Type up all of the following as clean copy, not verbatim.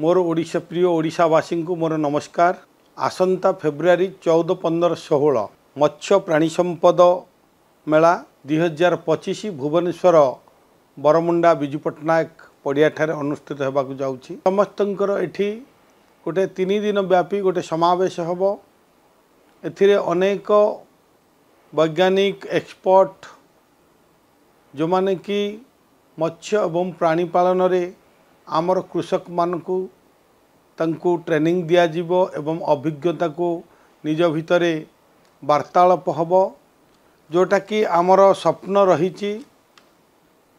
ମୋର ଓଡ଼ିଶା ପ୍ରିୟ ଓଡ଼ିଶାବାସୀଙ୍କୁ ମୋର ନମସ୍କାର। ଆସନ୍ତା ଫେବୃଆରୀ 14, 15, 16 ମତ୍ସ୍ୟ ପ୍ରାଣୀ ସମ୍ପଦ ମେଳା 2025 ଭୁବନେଶ୍ୱର ବରମୁଣ୍ଡା ବିଜୁ ପଟ୍ଟନାୟକ ପଡ଼ିଆଠାରେ ଅନୁଷ୍ଠିତ ହେବାକୁ ଯାଉଛି। ସମସ୍ତଙ୍କର ଏଠି ଗୋଟେ 3 ଦିନ ବ୍ୟାପୀ ଗୋଟେ ସମାବେଶ ହେବ। ଏଥିରେ ଅନେକ ବୈଜ୍ଞାନିକ ଏକ୍ସପର୍ଟ, ଯେଉଁମାନେ କି ମତ୍ସ୍ୟ ଏବଂ ପ୍ରାଣୀ ପାଳନରେ ଆମର କୃଷକମାନଙ୍କୁ ତାଙ୍କୁ ଟ୍ରେନିଂ ଦିଆଯିବ ଏବଂ ଅଭିଜ୍ଞତାକୁ ନିଜ ଭିତରେ ବାର୍ତ୍ତାଳାପ ହେବ, ଯେଉଁଟାକି ଆମର ସ୍ୱପ୍ନ ରହିଛି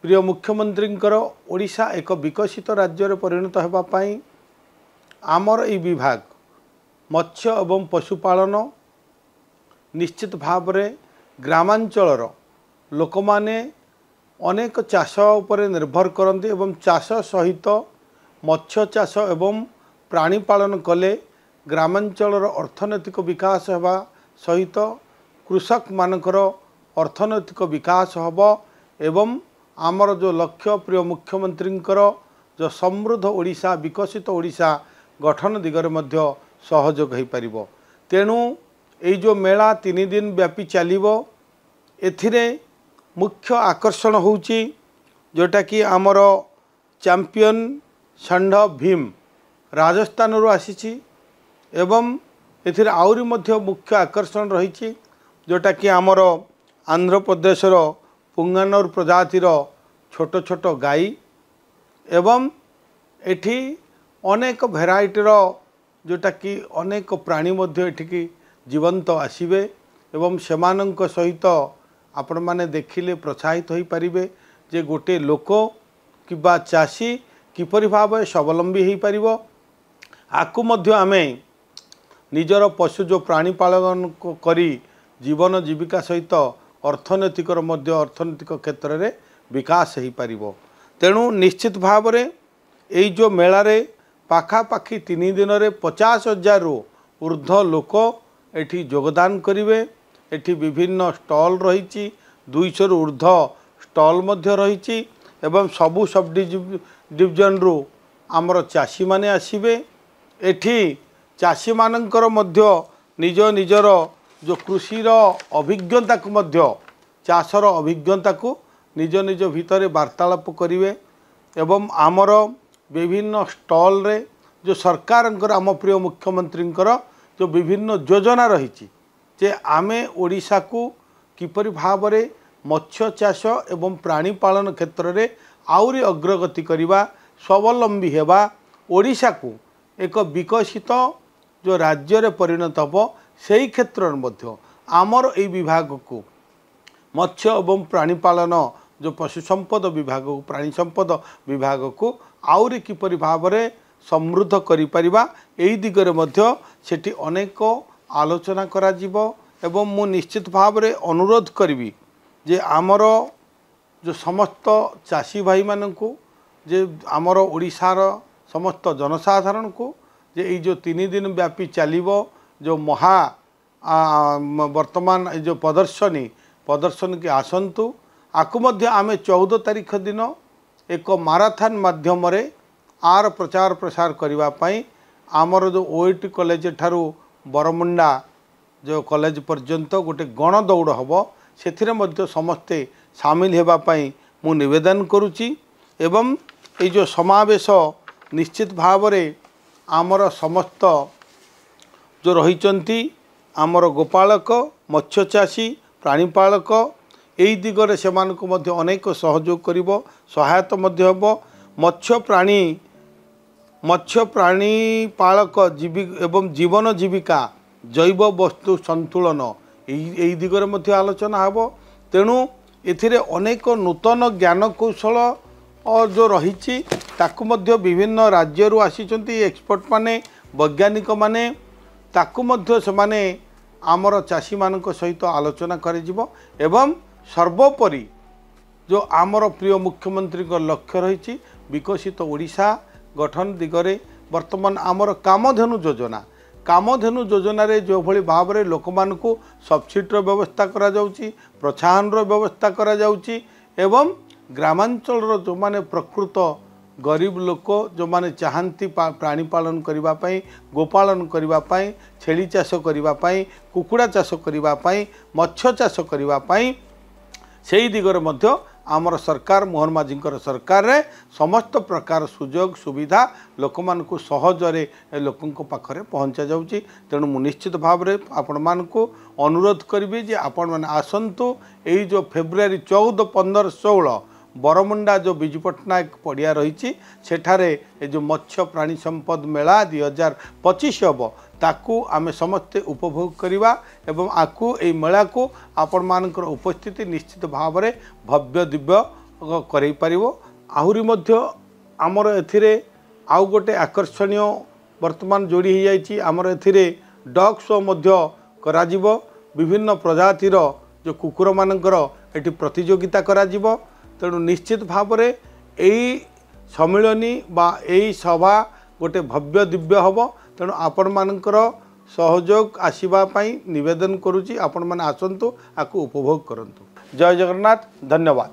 ପ୍ରିୟ ମୁଖ୍ୟମନ୍ତ୍ରୀଙ୍କର ଓଡ଼ିଶା ଏକ ବିକଶିତ ରାଜ୍ୟରେ ପରିଣତ ହେବା ପାଇଁ। ଆମର ଏଇ ବିଭାଗ ମତ୍ସ୍ୟ ଏବଂ ପଶୁପାଳନ ନିଶ୍ଚିତ ଭାବରେ ଗ୍ରାମାଞ୍ଚଳର ଲୋକମାନେ ଅନେକ ଚାଷ ଉପରେ ନିର୍ଭର କରନ୍ତି ଏବଂ ଚାଷ ସହିତ ମତ୍ସ୍ୟ ଚାଷ ଏବଂ ପ୍ରାଣୀ ପାଳନ କଲେ ଗ୍ରାମାଞ୍ଚଳର ଅର୍ଥନୈତିକ ବିକାଶ ହେବା ସହିତ କୃଷକମାନଙ୍କର ଅର୍ଥନୈତିକ ବିକାଶ ହେବ ଏବଂ ଆମର ଯେଉଁ ଲକ୍ଷ୍ୟ ପ୍ରିୟ ମୁଖ୍ୟମନ୍ତ୍ରୀଙ୍କର ଯେଉଁ ସମୃଦ୍ଧ ଓଡ଼ିଶା, ବିକଶିତ ଓଡ଼ିଶା ଗଠନ ଦିଗରେ ମଧ୍ୟ ସହଯୋଗ ହୋଇପାରିବ। ତେଣୁ ଏଇ ଯେଉଁ ମେଳା 3 ଦିନ ବ୍ୟାପୀ ଚାଲିବ, ଏଥିରେ ମୁଖ୍ୟ ଆକର୍ଷଣ ହେଉଛି ଯେଉଁଟାକି ଆମର ଚାମ୍ପିଅନ୍ ଷଣ୍ଢ ଭୀମ ରାଜସ୍ଥାନରୁ ଆସିଛି ଏବଂ ଏଥିରେ ଆହୁରି ମଧ୍ୟ ମୁଖ୍ୟ ଆକର୍ଷଣ ରହିଛି, ଯେଉଁଟାକି ଆମର ଆନ୍ଧ୍ରପ୍ରଦେଶର ପୁଙ୍ଗାନୁର ପ୍ରଜାତିର ଛୋଟ ଛୋଟ ଗାଈ ଏବଂ ଏଠି ଅନେକ ଭେରାଇଟିର ଯେଉଁଟାକି ଅନେକ ପ୍ରାଣୀ ମଧ୍ୟ ଏଠିକି ଜୀବନ୍ତ ଆସିବେ ଏବଂ ସେମାନଙ୍କ ସହିତ ଆପଣମାନେ ଦେଖିଲେ ପ୍ରୋତ୍ସାହିତ ହୋଇପାରିବେ ଯେ ଗୋଟେ ଲୋକ କିମ୍ବା ଚାଷୀ କିପରି ଭାବେ ସ୍ୱାବଲମ୍ବୀ ହୋଇପାରିବ। ଆକୁ ମଧ୍ୟ ଆମେ ନିଜର ପଶୁ ଯେଉଁ ପ୍ରାଣୀ ପାଳନ କରି ଜୀବନ ଜୀବିକା ସହିତ ଅର୍ଥନୈତିକର ମଧ୍ୟ ଅର୍ଥନୈତିକ କ୍ଷେତ୍ରରେ ବିକାଶ ହୋଇପାରିବ। ତେଣୁ ନିଶ୍ଚିତ ଭାବରେ ଏଇ ଯେଉଁ ମେଳାରେ ପାଖାପାଖି 3 ଦିନରେ 50,000ରୁ ଉର୍ଦ୍ଧ୍ୱ ଲୋକ ଏଠି ଯୋଗଦାନ କରିବେ। ଏଠି ବିଭିନ୍ନ ଷ୍ଟଲ୍ ରହିଛି, 200ରୁ ଉର୍ଦ୍ଧ୍ୱ ଷ୍ଟଲ୍ ମଧ୍ୟ ରହିଛି ଏବଂ ସବୁ ସବ୍ ଡିଭିଜନରୁ ଆମର ଚାଷୀମାନେ ଆସିବେ। ଏଠି ଚାଷୀମାନଙ୍କର ମଧ୍ୟ ନିଜ ନିଜର ଯେଉଁ କୃଷିର ଅଭିଜ୍ଞତାକୁ ମଧ୍ୟ ଚାଷର ଅଭିଜ୍ଞତାକୁ ନିଜ ନିଜ ଭିତରେ ବାର୍ତ୍ତାଳାପ କରିବେ ଏବଂ ଆମର ବିଭିନ୍ନ ଷ୍ଟଲ୍ରେ ଯେଉଁ ସରକାରଙ୍କର ଆମ ପ୍ରିୟ ମୁଖ୍ୟମନ୍ତ୍ରୀଙ୍କର ଯେଉଁ ବିଭିନ୍ନ ଯୋଜନା ରହିଛି ଯେ ଆମେ ଓଡ଼ିଶାକୁ କିପରି ଭାବରେ ମତ୍ସ୍ୟ ଚାଷ ଏବଂ ପ୍ରାଣୀ ପାଳନ କ୍ଷେତ୍ରରେ ଆହୁରି ଅଗ୍ରଗତି କରିବା, ସ୍ୱାବଲମ୍ବୀ ହେବା, ଓଡ଼ିଶାକୁ ଏକ ବିକଶିତ ଯେଉଁ ରାଜ୍ୟରେ ପରିଣତ ହେବ, ସେହି କ୍ଷେତ୍ରରେ ମଧ୍ୟ ଆମର ଏଇ ବିଭାଗକୁ ମତ୍ସ୍ୟ ଏବଂ ପ୍ରାଣୀପାଳନ ଯେଉଁ ପଶୁ ସମ୍ପଦ ବିଭାଗକୁ, ପ୍ରାଣୀ ସମ୍ପଦ ବିଭାଗକୁ ଆହୁରି କିପରି ଭାବରେ ସମୃଦ୍ଧ କରିପାରିବା, ଏହି ଦିଗରେ ମଧ୍ୟ ସେଠି ଅନେକ ଆଲୋଚନା କରାଯିବ। ଏବଂ ମୁଁ ନିଶ୍ଚିତ ଭାବରେ ଅନୁରୋଧ କରିବି ଯେ ଆମର ଯେଉଁ ସମସ୍ତ ଚାଷୀ ଭାଇମାନଙ୍କୁ, ଯେ ଆମର ଓଡ଼ିଶାର ସମସ୍ତ ଜନସାଧାରଣଙ୍କୁ ଯେ ଏଇ ଯେଉଁ 3 ଦିନ ବ୍ୟାପୀ ଚାଲିବ ଯେଉଁ ମହା ବର୍ତ୍ତମାନ ଏ ଯେଉଁ ପ୍ରଦର୍ଶନୀକି ଆସନ୍ତୁ। ଆକୁ ମଧ୍ୟ ଆମେ 14 ତାରିଖ ଦିନ ଏକ ମାରାଥନ୍ ମାଧ୍ୟମରେ ଆର ପ୍ରଚାର ପ୍ରସାର କରିବା ପାଇଁ ଆମର ଯେଉଁ ଓଇଟି କଲେଜ ଠାରୁ ବରମୁଣ୍ଡା ଯେଉଁ କଲେଜ ପର୍ଯ୍ୟନ୍ତ ଗୋଟେ ଗଣ ଦୌଡ଼ ହେବ, ସେଥିରେ ମଧ୍ୟ ସମସ୍ତେ ସାମିଲ ହେବା ପାଇଁ ମୁଁ ନିବେଦନ କରୁଛି। ଏବଂ ଏଇ ଯେଉଁ ସମାବେଶ ନିଶ୍ଚିତ ଭାବରେ ଆମର ସମସ୍ତ ଯେଉଁ ରହିଛନ୍ତି ଆମର ଗୋପାଳକ, ମତ୍ସ୍ୟଚାଷୀ, ପ୍ରାଣୀପାଳକ, ଏଇ ଦିଗରେ ସେମାନଙ୍କୁ ମଧ୍ୟ ଅନେକ ସହଯୋଗ କରିବ, ସହାୟତା ମଧ୍ୟ ହେବ। ମତ୍ସ୍ୟ ପ୍ରାଣୀ ପାଳକ ଜୀବି ଏବଂ ଜୀବନ ଜୀବିକା ଜୈବ ବସ୍ତୁ ସନ୍ତୁଳନ ଏଇ ଦିଗରେ ମଧ୍ୟ ଆଲୋଚନା ହେବ। ତେଣୁ ଏଥିରେ ଅନେକ ନୂତନ ଜ୍ଞାନକୌଶଳ ଯେଉଁ ରହିଛି ତାକୁ ମଧ୍ୟ ବିଭିନ୍ନ ରାଜ୍ୟରୁ ଆସିଛନ୍ତି ଏକ୍ସପର୍ଟମାନେ, ବୈଜ୍ଞାନିକମାନେ, ତାକୁ ମଧ୍ୟ ସେମାନେ ଆମର ଚାଷୀମାନଙ୍କ ସହିତ ଆଲୋଚନା କରାଯିବ। ଏବଂ ସର୍ବୋପରି ଯେଉଁ ଆମର ପ୍ରିୟ ମୁଖ୍ୟମନ୍ତ୍ରୀଙ୍କ ଲକ୍ଷ୍ୟ ରହିଛି ବିକଶିତ ଓଡ଼ିଶା ଗଠନ ଦିଗରେ ବର୍ତ୍ତମାନ ଆମର କାମଧେନୁ ଯୋଜନା, କାମଧେନୁ ଯୋଜନାରେ ଯେଉଁଭଳି ଭାବରେ ଲୋକମାନଙ୍କୁ ସବସିଡ଼ିର ବ୍ୟବସ୍ଥା କରାଯାଉଛି, ପ୍ରୋତ୍ସାହନର ବ୍ୟବସ୍ଥା କରାଯାଉଛି ଏବଂ ଗ୍ରାମାଞ୍ଚଳର ଯେଉଁମାନେ ପ୍ରକୃତ ଗରିବ ଲୋକ ଯେଉଁମାନେ ଚାହାନ୍ତି ପ୍ରାଣୀ ପାଳନ କରିବା ପାଇଁ, ଗୋପାଳନ କରିବା ପାଇଁ, ଛେଳି ଚାଷ କରିବା ପାଇଁ, କୁକୁଡ଼ା ଚାଷ କରିବା ପାଇଁ, ମତ୍ସ୍ୟ ଚାଷ କରିବା ପାଇଁ, ସେଇ ଦିଗରେ ମଧ୍ୟ ଆମର ସରକାର, ମୋହନ ମାଝୀଙ୍କର ସରକାରରେ ସମସ୍ତ ପ୍ରକାର ସୁଯୋଗ ସୁବିଧା ଲୋକମାନଙ୍କୁ ସହଜରେ ଲୋକଙ୍କ ପାଖରେ ପହଞ୍ଚାଯାଉଛି। ତେଣୁ ମୁଁ ନିଶ୍ଚିତ ଭାବରେ ଆପଣମାନଙ୍କୁ ଅନୁରୋଧ କରିବି ଯେ ଆପଣମାନେ ଆସନ୍ତୁ। ଏଇ ଯେଉଁ ଫେବୃଆରୀ 14, 15, 16 ବରମୁଣ୍ଡା ଯେଉଁ ବିଜୁ ପଟ୍ଟନାୟକ ପଡ଼ିଆ ରହିଛି, ସେଠାରେ ଏ ଯେଉଁ ମତ୍ସ୍ୟ ପ୍ରାଣୀ ସମ୍ପଦ ମେଳା 2025 ହେବ, ତାକୁ ଆମେ ସମସ୍ତେ ଉପଭୋଗ କରିବା ଏବଂ ଆକୁ ଏଇ ମେଳାକୁ ଆପଣମାନଙ୍କର ଉପସ୍ଥିତି ନିଶ୍ଚିତ ଭାବରେ ଭବ୍ୟ ଦିବ୍ୟ କରାଇ ପାରିବ। ଆହୁରି ମଧ୍ୟ ଆମର ଏଥିରେ ଆଉ ଗୋଟେ ଆକର୍ଷଣୀୟ ବର୍ତ୍ତମାନ ଯୋଡ଼ି ହୋଇଯାଇଛି। ଆମର ଏଥିରେ ଡଗ୍ ଶୋ ମଧ୍ୟ କରାଯିବ। ବିଭିନ୍ନ ପ୍ରଜାତିର ଯେଉଁ କୁକୁରମାନଙ୍କର ଏଠି ପ୍ରତିଯୋଗିତା କରାଯିବ। ତେଣୁ ନିଶ୍ଚିତ ଭାବରେ ଏଇ ସମ୍ମିଳନୀ ବା ଏଇ ସଭା ଗୋଟେ ଭବ୍ୟ ଦିବ୍ୟ ହେବ। ତେଣୁ ଆପଣମାନଙ୍କର ସହଯୋଗ ଆସିବା ପାଇଁ ନିବେଦନ କରୁଛି। ଆପଣମାନେ ଆସନ୍ତୁ, ଆକୁ ଉପଭୋଗ କରନ୍ତୁ। ଜୟ ଜଗନ୍ନାଥ, ଧନ୍ୟବାଦ।